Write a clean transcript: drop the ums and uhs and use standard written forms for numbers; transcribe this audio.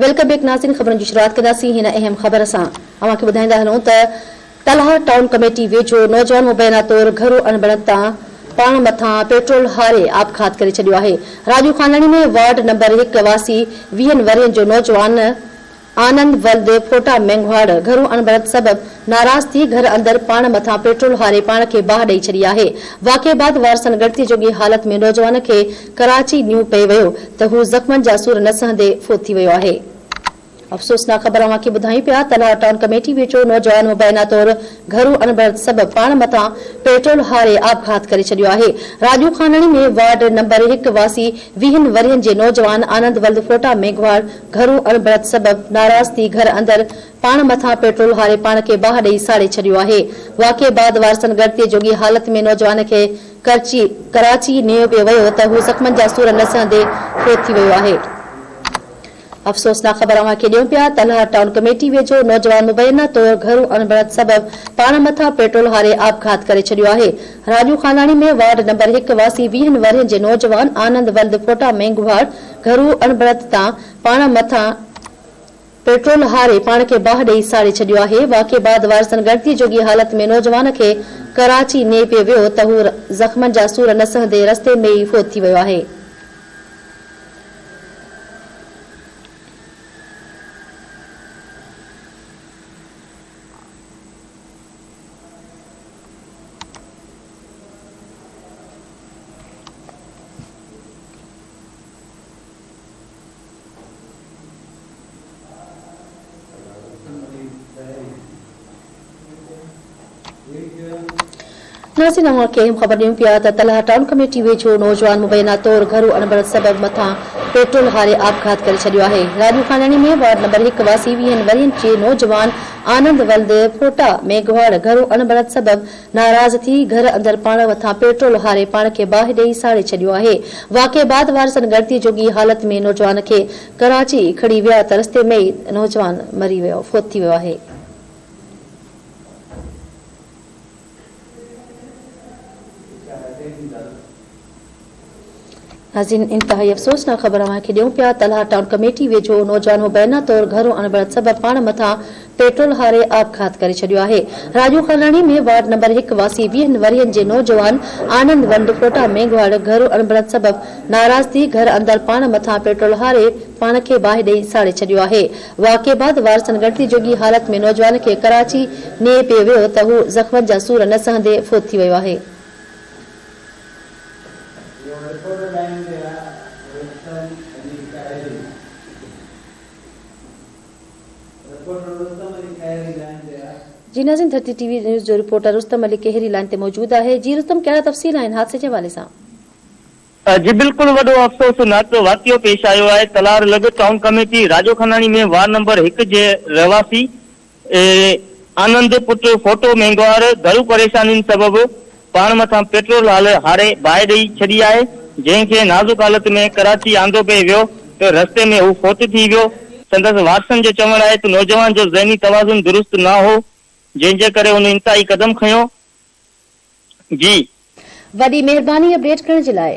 Welcome back ناظرين خبرن جي شروعات ڪنداسين هن اهم خبر سان اوهان کي ٻڌائيندا هلون ته تلهار ٽائون ڪميٽي ويجهو نوجوان مبينا طور گهرو اڻبڻت تان پاڻ مٿان پيٽرول هاري آپگهات ڪري ڇڏيو آهي راڄو خاناڻي ۾ وارڊ نمبر هڪ واسي ويهن ورهين جو نوجوان آنند ولد ڦوٽا مينگهواڙ گهرو اڻبڻت سبب ناراض ٿي گهر اندر پاڻ مٿان پيٽرول هاري پاڻ کي باهه ڏئي ڇڏي آهي. واقعي بعد وارثن ڳڻتي جوڳي حالت ۾ نوجوان کي ڪراچي نيو پئي ويو ته هو زخمن جا سور نه سهندي فوت ٿي ويو آهي. افسوسناڪ خبر اوهان کي ٻڌايون پيا تلهار ٽائون ڪميٽي ويجهو نوجوان مبينا طور گهرو اڻبڻت سبب پاڻ مٿان پيٽرول هاري آپگهات ڪري ڇڏيو آهي. راڄو خانڻي ۾ وارڊ نمبر هڪ واسي ويهن ورهين جي نوجوان آنند ولد ڦوٽا ميگهواڙ گهرو اڻبڻت سبب ناراض ٿي گهر اندر پاڻ مٿان پيٽرول هاري پاڻ کي باهه ڏئي ساڙي ڇڏيو آهي. واقعي بعد وارثن ڳڻتي جوڳي حالت ۾ نوجوان کي ڪرچي ڪراچي نيو پيو ويو ته هو زخمن جا سور نه سهندي فوت ٿي ويو آهي. افسوسناڪ خبر اوهان کي ڏيون پيا تلهار ٽائون ڪميٽي ويجهو نوجوان مبينا طور گهرو اڻبڻت سبب پاڻ مٿان پيٽرول هاري آپگهات ڪري ڇڏيو آهي. راڄو خاناڻي ۾ وارڊ نمبر هڪ واسي ويهن ورهين جي نوجوان آنند ولد ڦوٽا مينگهواڙ گهرو اڻبڻت تان پاڻ مٿان پيٽرول هاري پاڻ کي باهه ڏئي ساڙي ڇڏيو آهي، واقعي بعد وارثن ڳڻتي جوڳي حالت ۾ نوجوان کي ڪراچي نيئي پيو ويو ته هو زخمن جا سور نه سهندي رستي ۾ ئي فوت ٿي ويو آهي. ناظرين اوهان کي اهم خبر ڏيون پيا ته تلهار ٽائون ڪميٽي ويجهو نوجوان مبينا طور گهرو اڻبڻت سبب مٿان پيٽرول هاري آپگهات ڪري ڇڏيو آهي راڄو خاناڻي ۾ وارڊ نمبر هڪ واسي ويهن ورهين جي نوجوان آنند ولد ڦوٽا ميگهواڙ گهرو اڻبڻت سبب ناراض ٿي گهر اندر پاڻ مٿان پيٽرول هاري پاڻ کي باهه ڏئي ساڙي ڇڏيو آهي. واقعي بعد وارثن ڳڻتي جوڳي حالت ۾ نوجوان کي ڪراچي کڻي ويا ته رستي ۾ ئي نوجوان مري ويو فوت ٿي ويو آهي. ناظرين انتهائي افسوسناڪ خبر اوهان کي ڏيون پيا تلهار ٽائون ڪميٽي ويجهو نوجوان مبينا طور گهرو اڻبڻت سبب پاڻ مٿان پيٽرول هاري آپگهات ڪري ڇڏيو آهي راڄو خاناڻي ۾ وارڊ نمبر هڪ واسي ويهن ورهين جي نوجوان آنند ونڊ ڦوٽا مينگهواڙ گهرو اڻبڻت سبب ناراض ٿي گهر اندر پاڻ مٿان پيٽرول هاري پاڻ کي باهه ڏئي ساڙي ڇڏيو آهي واقعي بعد وارثن ڳڻتي جوڳي حالت ۾ نوجوان کي ڪراچي نيئي پيو ويو ته هو زخمن جا سور نه سهندي فوت ٿي ويو آهي. جي ناظرين ڌرتي ٽي وي نيوز جو رپورٽر رستم علي ڪهيري لائين تي موجود آهي جي رستم ڪهڙا تفصيل آهن حادثي جي حوالي سان. جي بلڪل وڏو افسوس ناڪ واقعو پيش آيو آهي تلار لڳ town committee Rajo Khanani ۾ ward number هڪ جي رهواسي آنند پٽ ڦوٽو مينگهواڙ گهرو پريشانين سبب پاڻ مٿان پيٽرول هاري باهه ڏئي ڇڏي آهي، جنهن کي نازڪ حالت ۾ ڪراچي آندو پئي ويو ته رستي ۾ هو فوت ٿي ويو. سندس وارثن جو چوڻ آهي ته نوجوان جو ذهني توازن درست نه هو، جنهن جي ڪري هن انتهائي قدم کنيو. جي. وڏي مهرباني اپڊيٽ ڪرڻ جي لاء.